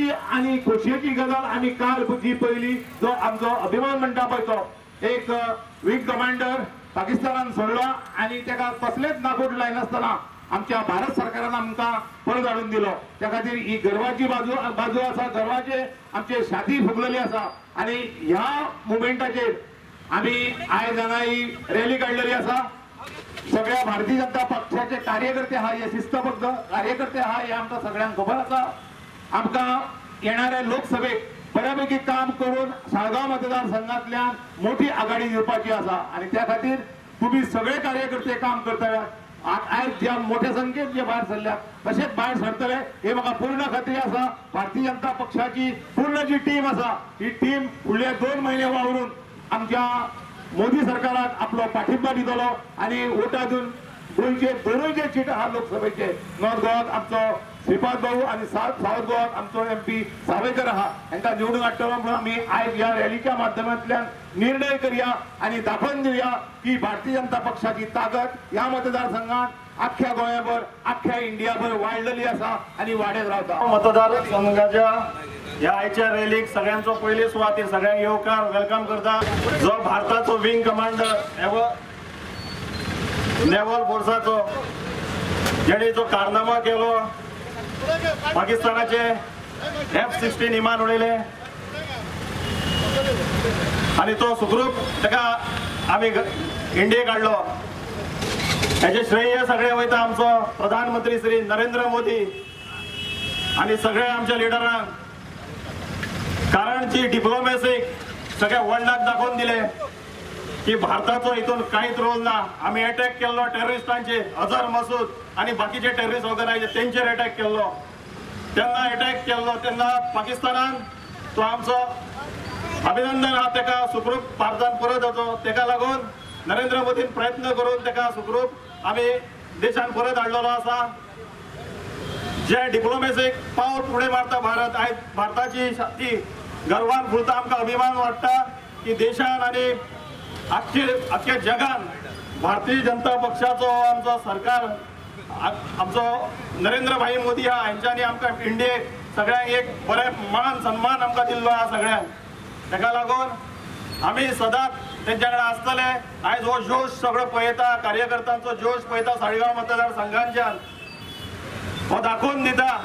गर्वाची आणि खोशयेची गजाल आमी काल जी पळयली, जो आमचो अभिमान म्हणटा पळय तो एक विंग कमांडर पाकिस्तानान सोडलो आनी ताका कसलेच नागोट लायनासतना आमच्या भारत सरकारान आमकां परत हाडून दिलो. त्या खातीर ही गर्वाची बाजू आसा, गर्वाचे आमचे छाती फुगलेली आसा आनी ह्या मुवमेंटाचेर आमी आयज हांगा ही रॅली काडलेली आसा. सगळ्या भारतीय जनता पक्षाचे कार्यकर्ते आहा, हे शिस्तबद्ध कार्यकर्ते आहा, हे आमकां सगळ्यांक खबर आसा. आमकां येणाऱ्या लोकसभेक बऱ्यापैकी काम करून साळगांव मतदारसंघातल्यान मोठी आघाडी दिवपाची आसा आनी त्या खातीर तुमी सगळे कार्यकर्ते काम करतले. आयज ज्या मोठ्या संख्येत जे भायर सरल्या तशेंच भायर सरतले हे म्हाका पूर्ण खात्री आसा. भारतीय जनता पक्षाची पूर्ण जी टीम आसा ही टीम फुडले 2 महिने वावरून आमच्या मोदी सरकाराक आपलो पाठिंबा दितलो आनी वोटां दिवन गोंयचे दोनूय जे सीट आहा लोकसभेचे, नॉर्थ गोवाक आमचो श्रीपाद भाऊ आनी सावथ गोवाक आमचो MP Sawaikar आहा, हांकां निवडून हाडटलो म्हणून आमी आयज ह्या रॅलीच्या माध्यमांतल्यान निर्णय करया आनी दाखोवन दिवया की भारतीय जनता पक्षाची ताकद ह्या मतदारसंघात आख्या गोंयाभर आख्या इंडियाभर वाडलेली आसा आनी वाडत रावता. मतदारसंघाच्या ह्या आयच्या रॅलीक सगळ्यांचो पयले सुवातेर सगळ्यांक येवकार welcome करता. जो भारताचो विंग कमांडर नेव्हल फोर्साचो जेणे जो कारनामा केलो, पाकिस्तानाचे F-16 विमान उडयले आनी तो सुखरूप ताका आमी इंडियेक हाडलो. हेचे श्रेय सगळे वयता आमचो प्रधानमंत्री श्री नरेंद्र मोदी आनी सगळे आमच्या लिडरांक, कारण जी डिप्लोमेसीक सगळ्या वर्ल्डाक दाखोवन दिले की भारताचो हितून कांयच रोल ना. आमी अटॅक केल्लो टेररिस्टांचेर, अजहर मसूद आनी बाकीचे टेररिस्ट ऑर्गनायझेशन तेंचेर अटॅक केल्लो. तेन्ना अटॅक केल्लो तेन्ना पाकिस्तानान तो आमचो अभिनंदन आहा तेका सुखरूप भारतान परत वचो, तेका लागून नरेंद्र मोदीन प्रयत्न करून तेका सुखरूप आमी देशान परत हाडलेलो आसा. जे डिप्लोमेसीक पावल फुडें मारता भारत, आयज भारताची ती गर्वान फुलता. आमकां अभिमान वाडटा की देशान आनी आख्खे जगान भारतीय जनता पक्षाचो आमचो सरकार आमचो नरेंद्र भाई मोदी आहा हेंच्यांनी आमकां इंडियेक सगळ्यांक एक बरें मान सन्मान आमकां दिल्लो आहा सगळ्यांक. तेका लागून आमी सदांच तेंच्या कडेन आसतले. आयज हो जोश सगळो पळयता, कार्यकर्त्यांचो जोश पळयता साळगांव मतदारसंघांच्यान, हो दाखोवन दिता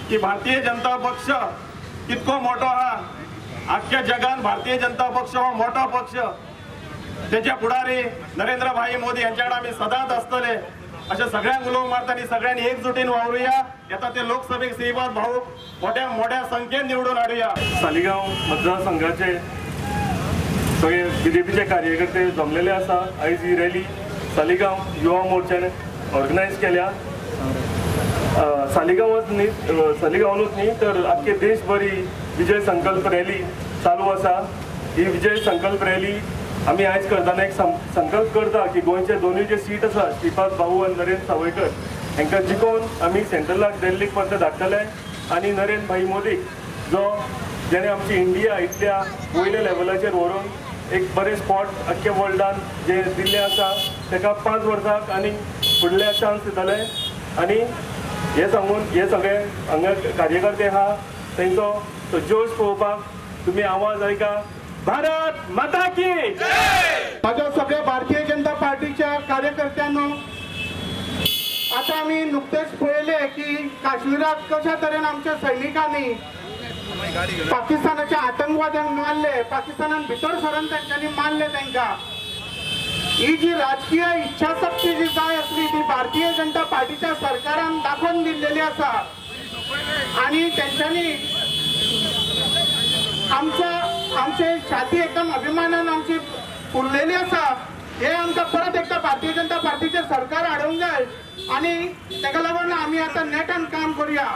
की भारतीय जनता पक्ष कितको मोठो आहा. आख्ख्या जगान भारतीय जनता पक्ष हो मोठो पक्ष, तेच्या फुडारी नरेंद्र भाई मोदी यांच्याकडे आमी सदांच आसतले अशें सगळ्यांक उलोवंक मारता आनी सगळ्यांनी एकजुटीन वावरुया. येता ते लोकसभेक श्रीपाद भाऊ मोठ्या मोठ्या संख्येन निवडून हाडुया. सालिगांव मतदारसंघाचे सगळे बीजेपीचे कार्यकर्ते जमलेले आसा. आयज ही रॅली सालिगांव युवा मोर्चान ऑर्गनायज केल्या. सालिगांवच न्ही, सालिगांवूच न्ही तर आख्खे देशभर ही विजय संकल्प रॅली चालू आसा. ही विजय संकल्प रॅली आमी आयज करतना एक संकल्प करता की गोंयचे दोनूय जे सीट आसा श्रीपाद भाऊ आनी नरेंद्र सावयकर हांकां जिखोवन आमी सेंट्रलाक दिल्लीक पर्यंत धाडटले आनी नरेंद्र भाई मोदीक जो जेणे आमची इंडिया इतल्या वयल्या लेवलाचेर व्हरून एक बरें स्पॉट आख्ख्या वर्ल्डान जे दिल्ले आसा ताका 5 वर्सांक आनी फुडल्या चान्स दितले. आनी हे सांगून हे सगळे हांगा कार्यकर्ते आहा तेंचो तो जोश पळोवपाक तुमी आवाज आयका. भारत माता की जय. म्हज्या सगळ्या भारतीय जनता पार्टीच्या कार्यकर्त्यांनो, आता आमी नुकतेच पळयले की काश्मीरात कशा तरेन आमच्या सैनिकांनी पाकिस्तानाच्या आतंकवाद्यांक मारले, पाकिस्तानान भितर सरून तेंच्यांनी मारले तांकां. ही जी राजकीय इच्छाशक्ती जी जाय आसली ती भारतीय जनता पार्टीच्या सरकारान दाखोवन दिल्लेली आसा आनी तेंच्यांनी आमचे छाती एकदम अभिमानान आमची फुललेली आसा. हे आमकां परत एकदा भारतीय जनता पार्टीचे सरकार हाडूंक जाय आनी ताका लागून आमी आतां नेटान काम करुया.